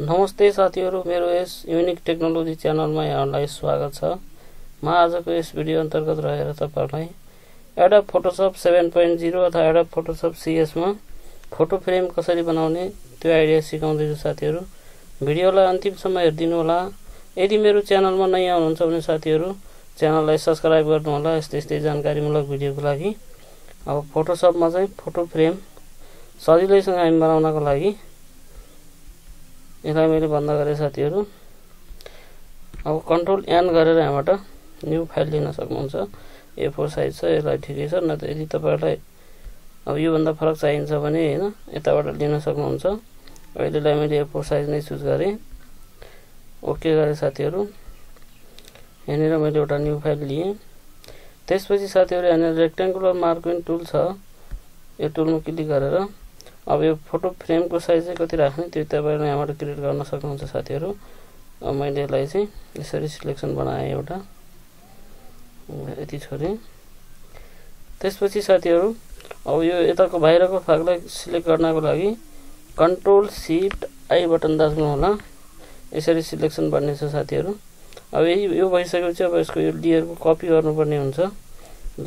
नमस्ते साथीहरु, मेरो यस युनिक टेक्नोलोजी च्यानलमा यहाँलाई स्वागत छ। म आजको यस भिडियो अन्तर्गत रहेर तपाईहरुलाई एडोब फोटोशप 7.0 अथवा एडोब फोटोशप CS मा फोटो फ्रेम कसरी बनाउने त्यो आइडिया सिकाउँदै छु साथीहरु। भिडियोलाई अन्तिमसम्म हेर्दिनु होला। यदि मेरो च्यानलमा नयाँ हुनुहुन्छ भने साथीहरु च्यानललाई सब्स्क्राइब गर्नु होला यस्तै जानकारीमूलक भिडियोको लागि। अब फोटोशपमा चाहिँ फोटो फ्रेम सजिलैसँग हामी बनाउनको लागि यसलाई मैले बन्द गरे साथीहरु। अब कन्ट्रोल एन गरेर यहाँबाट न्यू फाइल लिन सक्नुहुन्छ। A4 साइज छ, यसलाई ठिकै छ। न त यदि तपाईहरुलाई अब यो भन्दा फरक चाहिन्छ भने हैन यताबाट लिन सक्नुहुन्छ। अहिलेलाई मैले A4 साइज नै चुज गरे। ओके गरे साथीहरु। यहाँनिर मैले एउटा न्यू फाइल लिए। त्यसपछि साथीहरु यहाँनिर रेक्टेंगुलर मार्किङ टुल छ। यो टुलमा क्लिक गरेर अब यो फोटो फ्रेमको साइज चाहिँ कति राख्ने त्यो तपाईहरुले यहाँबाट क्रिएट गर्न सक्नुहुन्छ साथीहरु। अब मैले यसलाई चाहिँ यसरी सिलेक्सन बनाए एउटा यति छोरे। त्यसपछि साथीहरु अब यो यताको बाहिरको भागलाई सिलेक्ट गर्नको लागि कन्ट्रोल शिफ्ट आई बटन दाब्नु होला। यसरी सिलेक्सन बन्ने छ साथीहरु। अब यो भइसकेपछि अब यसको यो लेयरको कपी गर्नुपर्ने हुन्छ।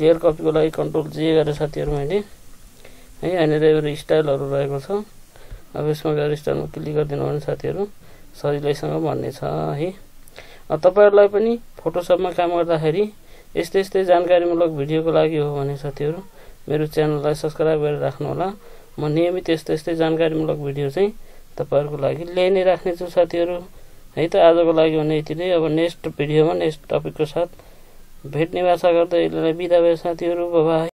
लेयर कपीको लागि कन्ट्रोल जे गरे साथीहरु मैले है यहाँनिर एउटा स्टाइलहरु रहेको छ। अब यसमा गएर स्टाइलमा क्लिक गरिदिनु भने साथीहरु सजिलैसँग बन्ने छ है। अब तपाईहरुलाई पनि फोटोशपमा काम गर्दाखेरि यस्तै जानकारीमूलक भिडियोको लागि हो भने साथीहरु मेरो च्यानललाई सब्स्क्राइब गरेर राख्नु होला। म नियमित यस्तै जानकारीमूलक भिडियो चाहिँ तपाईहरुको लागि ल्याइ नै राख्ने छु साथीहरु। है त आजको लागि भने यति नै। अब नेक्स्ट भिडियोमा नेक्स्ट टपिकको साथ भेट्ने आशा गर्दै अहिले बिदा भए साथीहरु। Bye bye.